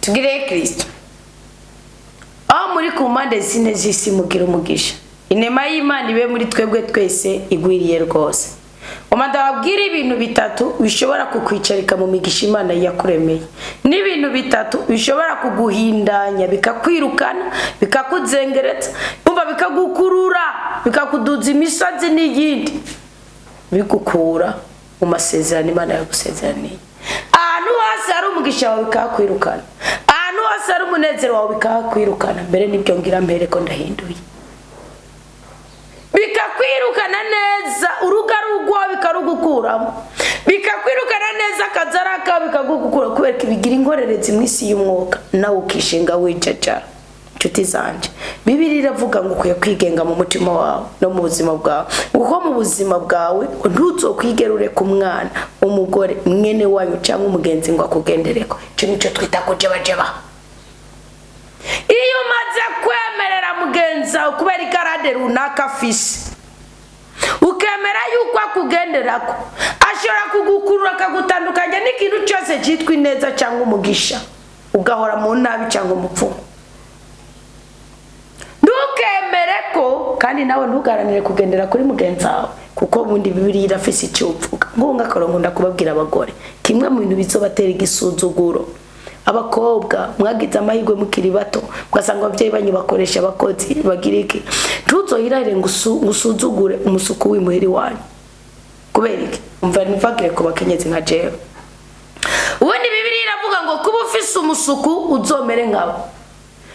Tugire Kristo. Aho muri ku mpande zine z'isi, mugira umugisha. Inema y'Imana ibe muri twebwe twese igwiriye rwose. Ngoma ndababwira ibintu bitatu bishobora kukwicarika mu migisha Imana yakuremeye, n'ibintu bitatu bishobora kuguhindanya, bikakwirukana, bikakuzengeretsa, umva, bikagukurura, bikakuduza imisozi n'iyindi, bigukura mu masezerano Imana yagusezeraniye. Ahantu hose hari umugisha wawe bikahakwirukana, ahantu hose hari umunezero wawe bikahakwirukana. Mbere nibyo ngira mbere ko ndahinduye, bikakwirukana neza. Urugo ari urwawe bikarugukuramo, bikakwirukana neza. Akazi ari akawe bikagukura, kubera ko bigira inkorerezi mu isi y'umwuka, nawe ukishinga wijacara. Inshuti zanjye, Bibiliya iravuga ngo ukwiye kwigenga mu mutima wawe no mu buzima bwawe, kuko mu buzima bwawe ntuzokwigera ureka umwana, umugore, mwene wanyu cyangwa umugenzi ngo akugendereko. Icyo nicyo twita kujebajeba. Iyo umaze kwemerera mugenzi wawe kubera igarade runaka afise, ukemera yuko akugenderako, ashobora kugukurura akagutandukanya n'ikintu cyose cyitwa ineza cyangwa umugisha, ugahora mu nabi cyangwa umupfumu. Ntukemere ko, kandi nawe ntugaranire kugendera kuri mugenzi wawe, kuko ubundi Bibiliya irafise icyo uvuga. Ngunga akarongo, ndakubabwira abagore, kimwe mu bintu bizobatera igisuzuguro, abakobwa mwagize amahirwe mukiri bato, ugasanga ababyeyi banyu bakoresha abakozi bagira iki, ntuzohirahire ngo usuzugure umusuku w'imuhira iwanyu. Kubera iki? Umva, nivagire ku bakenyezi nka jewe. Ubundi Bibiliya iravuga ngo kuba ufise umusuku uzomere nkabo.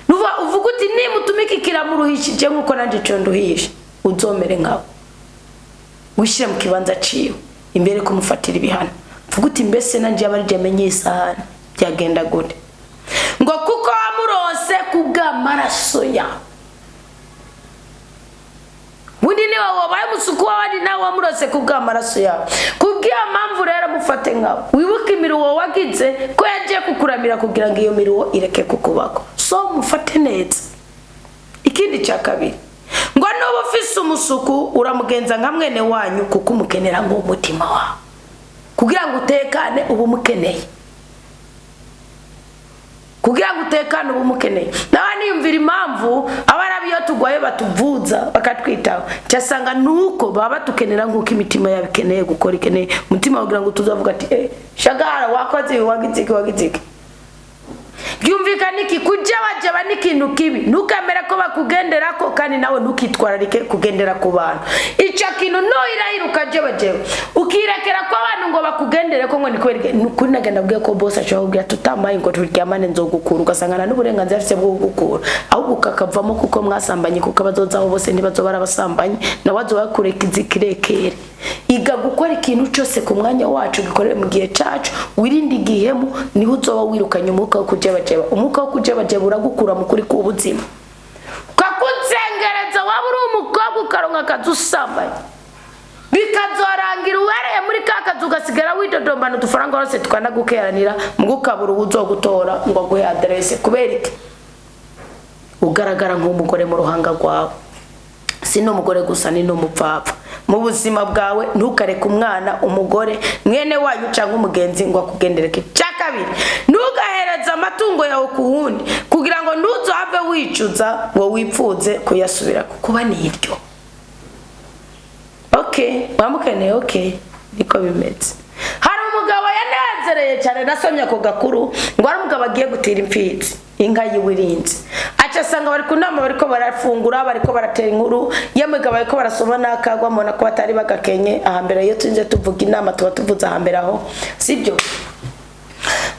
Nuvuga uvuga uti nimutumika ikiramuruhishije nkuko nanjye ico nduhishe, uzomere nkabo, wishyire mu kibanza ciwe imbere kumufatira ibihano. Vuga uti mbese nanjye yaba ari amenye isahani byagenda gute? Ngo kuko wamuronse kubw'amaraso yawe. Ubundi niba wabaye umusuku w'abandi, nawe wamurose kubw'amaraso yawe. Kubw'iyo mpamvu rero mufate nkawe, wibuke imiruho wagize ko yagiye kukuramira kugira ngo iyo miruho ireke kukubako, so mufate neza. Ikindi cya kabiri, ngo nuba ufise umusuku uramugenza nka mwene wanyu, kuko umukenera nk'umutima wawe. Kugira ngo utekane uba umukeneye, kugira ngo utekane uba umukeneye. Nawe niyumvira impamvu abarabi iyo tugwaye batuvuza, bakatwitaho, cyasanga nuko baba batukenera nk'uko imitima yabo ikeneye gukora, ikeneye umutima kugira ngo tuzavuga ati eh shagara, wakoze ibi, wagize iki, wagize iki. Byumvikana iki? Kujabajaba n'ikintu kibi. Ntukemere ko bakugenderako, kandi nawe ntukitwararike kugendera ku bantu. Icyo kintu nuhirahira ukajebajeba, ukirekera ko abantu ngo bakugendere ko, ngo ni kubera ni ukuri, nagenda abwiye ko boss ashobora kubwira tutamaye ngo turyamane nzogukura, ugasanga nta n'uburenganzira afite bwo kugukura, ahubwo ukakavamo kuko mwasambanye, kuko abazozaho bose ntibazoba ari abasambanyi, nawe azoba yakureka izikirekere. Iga gukora ikintu cyose ku mwanya wacu, gikorere mu gihe cyacu, wirinde igihemu, niho uzoba wirukanye umwuka wo kujebajeba. Umwuka wo kujebajeba uragukura mu kuri k'ubuzima, ukakuzengereza. Waba uri umukobwa ukaronka akazi usambanye, bikazorangira uhereye muri ka kazi, ugasigara widodombana udufaranga hose twanagukeranira, mu ukabura uwuzogutora ngo aguhe aderese. Kubera iki? Ugaragara nk'umugore mu ruhanga rwawe. Si n'umugore gusa, ni n'umupfapfa. Mu buzima bwawe ntukareke umwana, umugore, mwene wanyu cyangwa umugenzi ngo akugendereke. Icya kabiri, ntugahereze amatungo yawe ku wundi, kugira ngo ntuzohave wicuza ngo wipfuze kuyasubira, kuba ni iryo. Okay, wamukeneye, okay, niko bimeze. Hari umugabo yanezereye cyane, nasomye ako gakuru, ngo hari umugabo agiye gutira imfizi, inka yiwe irinze, aca asanga bari ku nama, bariko barafungura, bariko baratera inkuru, yemwe bariko barasoma n'akagwa. Mbona ko batari bagakenye. Ahambere iyo turinze tuvuga inama tuba tuvuze ahambere aho, sibyo?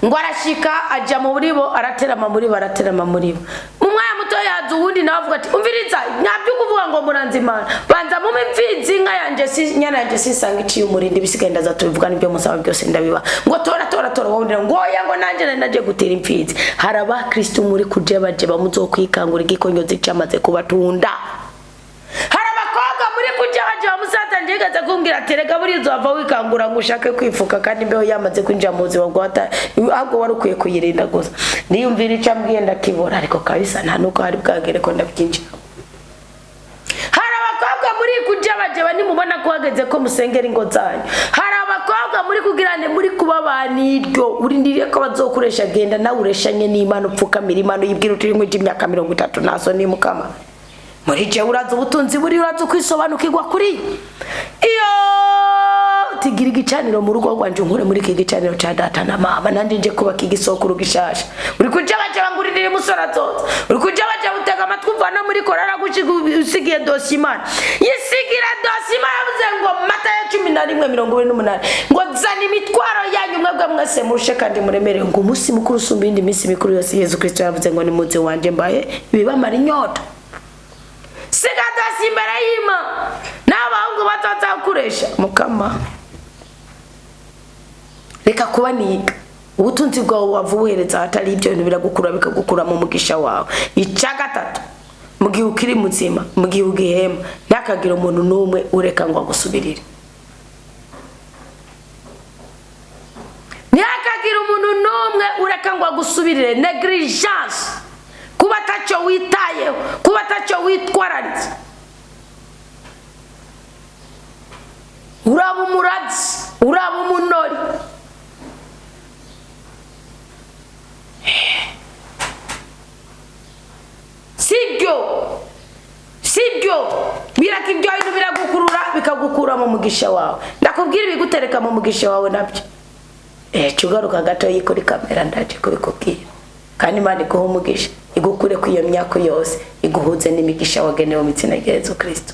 Ngo arashika aja muri bo, araterama muri bo, araterama muri bo. Mu mwanya muto yaza uwundi nawe avuga ati umviriza, nyabyo kuvuga ngo muranze Imana, banza mume imfizi, inka yanje si nyana yanje sisanga iciye umurindi, bisigaye ndaza tubivuga, nibyo musaba byose ndabiba. Ngo tora tora tora wowe, ngo oya, ngo nanje nari nagiye gutira imfizi. Hari abakristo muri kujebajeba, muzokwikangura, igikonyozi camaze kubatunda. Hari abakobwa muri kujebajeba. Musaza njye kumbwira ati rega buriya uzava wikangura ngo ushake kwifuka kandi imbeho yamaze kwinjira mu buzima bwawe, ahubwo wari ukwiye kuyirinda gusa. Niyumvira icyo ambwiye ndakibura, ariko kabisa nta nuko hari bwagere ko ndabyinjira. Hari abakobwa muri kujebajeba, nimubona ko hageze ko musengera ingo zanyu. Hari abakobwa Abakobwa muri kugirane muri kuba baniryo, urindiriye ko bazokoresha. Genda nawe ureshanye n'Imana, upfukamira Imana, uyibwira uti rimwe imyaka 30 naso ni mukama muri je. Uraza ubutunzi buri, uraza kwisobanukirwa kuri iyo tigira igicaniro mu rugo rwanje, unkure muri iki gicaniro ca data na mama, nanje nje kubaka igisokuru gishasha. Uri kujabajaba ngo urindire umusore azoza, uri kujabajaba utega amatwi umva no muri korara gushika usigiye dosiye Imana. Yisigira dosiye Imana. Yavuze ngo Matayo 11:28 ngo: "Zana imitwaro yanyu mwebwe mwese murushe kandi muremerewe." Ngo umunsi mukuru usumba iyindi minsi mikuru yose, Yezu Kristo yavuze ngo: "Nimuze wanje mbaye ibibamara inyota." Siga dosiye imbere y'Ima n'abahungu batazakuresha. Mukama, reka kuba niga ubutunzi bwawe wava ubuhereza ahatari ibyo bintu, biragukura, bikagukura mu mugisha wawe. Icya gatatu, mu gihe ukiri muzima, mu gihe ugihema, ntihakagire umuntu n'umwe ureka ngo agusubirire. Ntihakagire umuntu n'umwe ureka ngo agusubirire. Negligence, kuba atacyo witayeho, kuba atacyo witwararitse, uraba umurazi, uraba umunori. Sibyo, sibyo. Biraka ibyo bintu biragukurura, bikagukura mu mugisha wawe. Ndakubwira ibigutereka mu mugisha wawe nabyo. Ugaruka gato kuri kamera, ndaje kubikubwira. Kandi Imana iguha umugisha, igukure ku iyo myaka yose, iguhuze n'imigisha wagenewe mu izina rya Yezu Kristo.